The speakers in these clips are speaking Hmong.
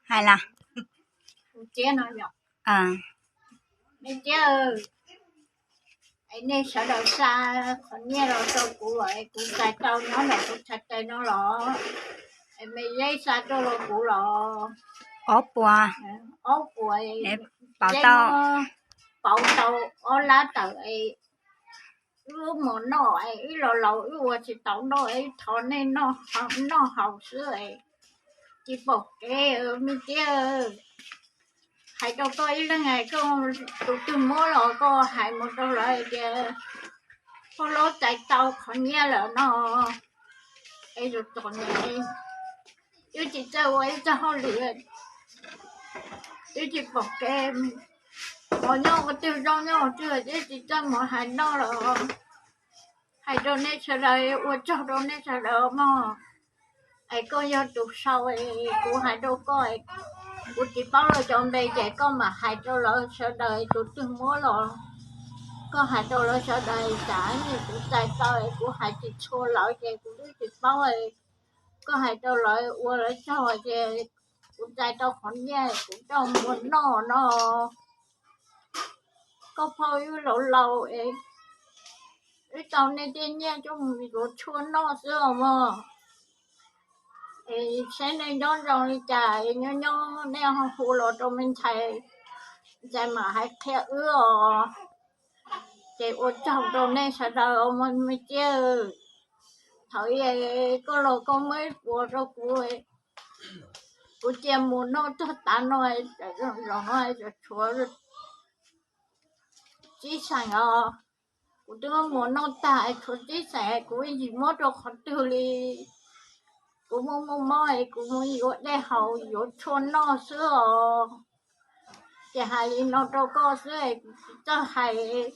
Hais las. Cia no yom. Me cia, es nej sawv daws xa qhov nyiaj los rau kuv, es kuv txais tau nyob ntawm kuv txhais tes no los, es me zeb xa tuaj rau kuv los ob puas, ob puas, pauv tau, pauv tau ob lab tawm es wb mus noj es wb los laus wb ua tsis tau noj es thov nej noj haus xwb es tsis pom kev me cia. Hais rau koj ib leeg, koj tus twg muab los koj hais mus rau lawv tias pog hlob txais tau qhov nyiaj lawm no. Es yus txom nyem, twb tsis txawj ua ib txoj hauj lwm, twb tsis pom kev, mov nyob ua twg zoo nyob ua twg twb tsis txawj mus hais noj los hais rau nej sawv daws, ua tsaug rau nej sawv daws mog. Es koj yog tus sau, kuv hais rau koj, kuv tsis paub lawv cov npe ces koj mam hais rau lawv sawv daws, tus twg muab los koj hais rau lawv sawv daws, tsam kuv txais tau es kuv hais tsis txhua lawv ces kuv twb tsis paub. Koj hais rau lawv ua lawv tsaug ces kuv txais tau qhov nyiaj kuv coj mus noj no. Koj phauj, wb laus laus es wb tau nej tej nyiaj coj mus yuav tshuaj noj xwb os mog. Es saib nej nyob zoo li cas, nyob nyob nej ho hu los rau me ntxhais, ntxhais mam hais qhia wb os. Ces ua tsaug rau nej sawv daws os me cia. Thaum ub koj los koj muab ib puas rau kuv, kuv cia mus noj txog tav no, zaum no tshuav tsib xees os. Kuv twb mus noj tag tshuav tsib xees, kuv yeej tsis muab rau qhov twg li. Kuv muaj muaj mob es kuv mus yuav dej haus yuav tshuaj noj xwb os. Ces hais li no rau koj xwb es kuv tsis txawj hais,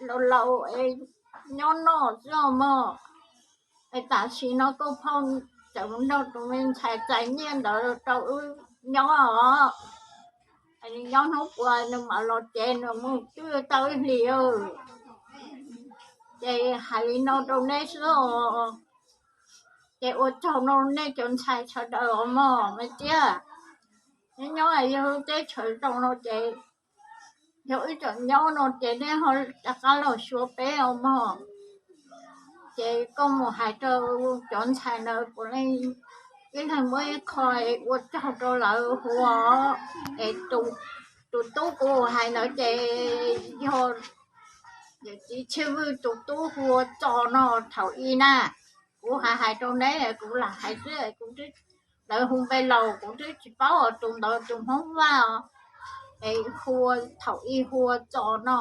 laus laus es nyob noj xwb os mog. Es tam sim no koj phauj tseem mus nrog tus me ntxhais txais nyiaj ntawd rau wb nyob os. Nws nyob hnub puas nws mam los ces nws mus twb tau ib hlis. Ces hais li no rau neb xwb os. Ces ua tsaug no nej cov ntxhais sawv daws os mog me cia. Nyob nyob yog teb chaws zoo no ces yog wb tseem nyob no ces nej ho rov qab los xyuas peb os mog. Ces koj mus hais rau cov ntxhais ntawd puav leej ib leeg muab ib qho ua tsaug rau lawv hu os. Es tus tub kuv hais ntawd ces yog yawm txiv Tshiab Vwj tus tub hu ua Txos no thaum ub na. Kuv hais hais rau neb kuv lam hais xwb, lawv hu npe laus kuv twb tsis paub os, tus ntawd tus Hmoob Vaj os. Es hu ua thaum ub hu ua Txos no.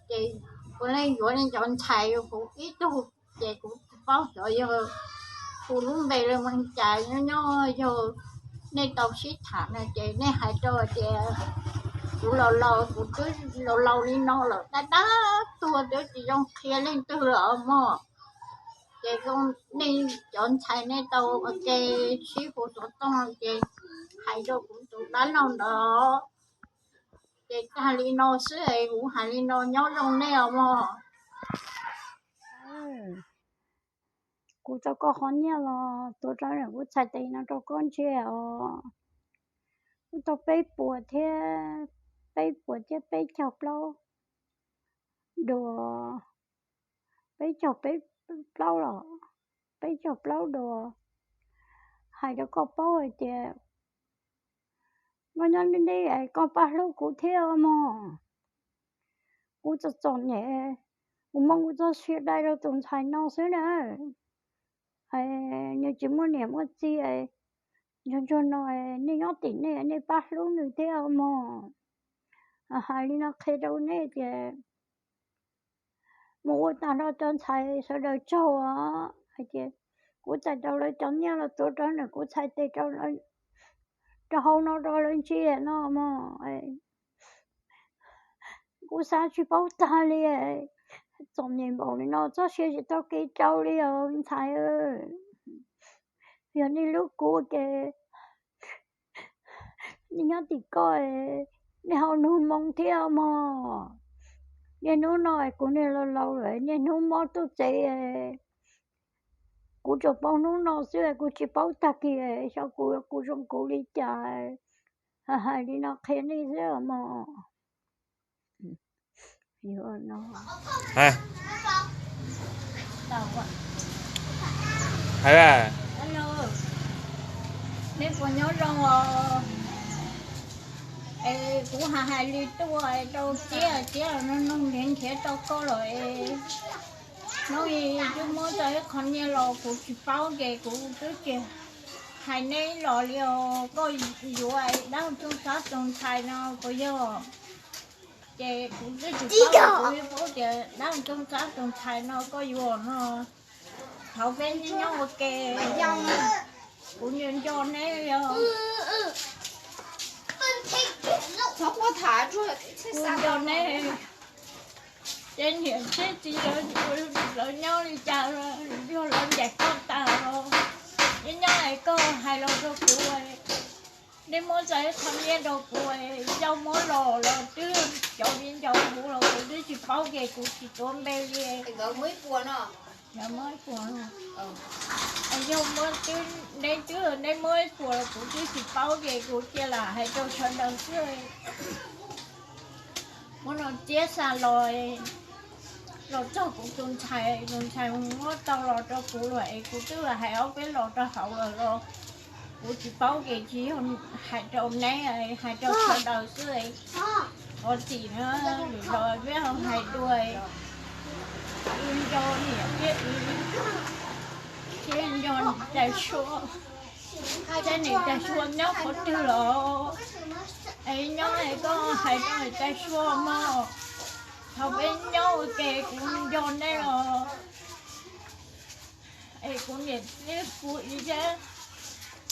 Ces puav leej yuav nej cov ntxhais hu ib tug ces kuv tsis paub xyov yog hu lub npe li mus cas, nyob nyob yog nej tau sib tham no ces nej hais rau tias kuv laus laus, kuv twb laus laus li no lawm, dab dab tuag twb tsis zoo qhia leej twg lawm os mog. Ces nej cov ntxhais nej tau ua ke sib hu xov tooj ces hais rau kuv tus dab laug ntawd. Ces tag li no xwb es kuv hais li no, nyob zoo nej os mog. Kuv tau koj qhov nyiaj los tuav rawv ntawm kuv txhais tes no rau koj ntsia os. Kuv tau peb puas thiab, peb puas thiab peb caug plaub duas, peb caug peb plaub los, peb caug plaub duas. Hais rau koj paub hais tias koj nyob deb deb es koj pab hlub kuv thiab mog. Kuv txom txom nyem, kuv muab kuv txoj sia dai rau tus ntxhais no xwb na. Nws tsis muaj niam muaj txiv, ntsuag ntsuag no, nej nyob tim nej, nej pab hlub nws thiab mog. Hais li no qhia rau nej tias mus ua tag nrho cov ntxhais sawv daws tsaug os. Hais tias kuv txais tau lawv cov nyiaj los tuav rawv ntawm kuv txhais tes rau hauv no rau lawv ntsia no mog. Kuv xav tsis paub tag li, txom nyem npaum li no txoj sia tsis tau kev rau li os ntxhais. Yog nej hlub kuv ces nej nyob tim koj, nej ho nug moo thiab mog. Niaj hnub no kuv niag laus laus lawm, niaj hnub mob tuaj tsev, Kuv tsuas paub hnub no xwb, kuv tsis paub tag kis xyov kuv, kuv zoo kuv li cas. Hais li no qhia nej xwb mog. Nej puas nyob zoo os? Es kuv hais hais li tuaj rau Txiab, Txiab los nug nug nrhiav nrhiav tau koj lawm es hnub i twb muab tau ib qho nyiaj los kuv tsis paub ces kuv twb tsis hais neb los li os. Koj yuav dab Txooj Xab tus ntxhais no puas yog? Ces kuv twb tsis paub, kuv yeej paub tias dab Txooj Xab tus ntxhais no koj yuav no. Thaum peb nyob ua ke, kuv nco nco neb os. Kuv nco neb. Ces niam thiab txiv lawv nyob li cas, yog lawv ncaim koj tas los, nyob nyob es koj hais los rau kuv, neb muab tau ib qho nyiaj rau kuv, yog muab los los twb cov viv ncaus huv los kuv twb tsis paub ces kuv tsis tuav npe li. Yog muab, neb twb, neb muab ib puas los kuv twb tsis paub ces kuv cia lam hais rau sawv daws xwb. Muab no Txiab xa los, los txog kuv tus ntxhais, tus ntxhais muab tau los rau kuv lawm es kuv twb hais ob peb los rau hauv lawm los kuv tsis paub ces tsis yog hais rau neb, hais rau sawv daws xwb. Qhov txim na, lwm zaus peb ho hais dua. Wb nco niam thiab wb, thiab nco niam tais Suav, thiab niam tais Suav nyob qhov twg los? Es nyob es koj hais rau niam tais Suav mog. Thaum peb nyob ua ke kuv nco neb os. Es kuv niam thiab kuv txiv thiab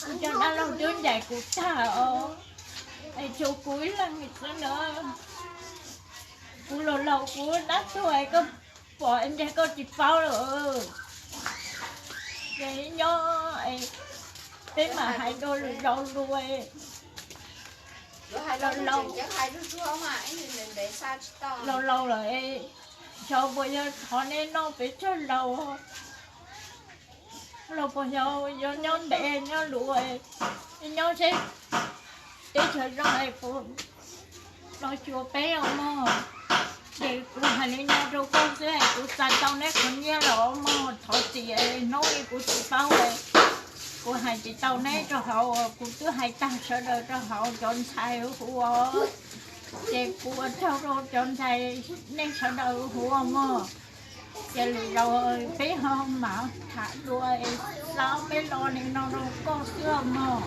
kuv cov dab laug twb ncaim kuv tag os. Es tshuav kuv ib leeg xwb na. Kuv laus laus kuv dab tuag es koj pom es ntshe koj tsis paub lawm. Ces nyob, peb mam hais dua lwm zaus lus. Laus laus, laus laus lawm, xyov puas yog thov neb noj peb tsawg zaus. Los puas yog yuav nyob ntev nyob luv, nyob seb teb chaws zoo es puas los xyuas peb os mog. Ces kuv hais li no rau koj xwb es kuv xa tau neb qhov nyiaj los mog, thov txim hnub i kuv tsis paub, kuv hais tsis tau neb rau hauv, kuv twb hais tag sawv daws rau hauv cov ntxhais huv os. Ces kuv ua tsaug rau cov ntxhais nej sawv daws huv mog. Ces lwm zaus peb ho mam tham dua, xa peb lo li no rau koj xwb mog.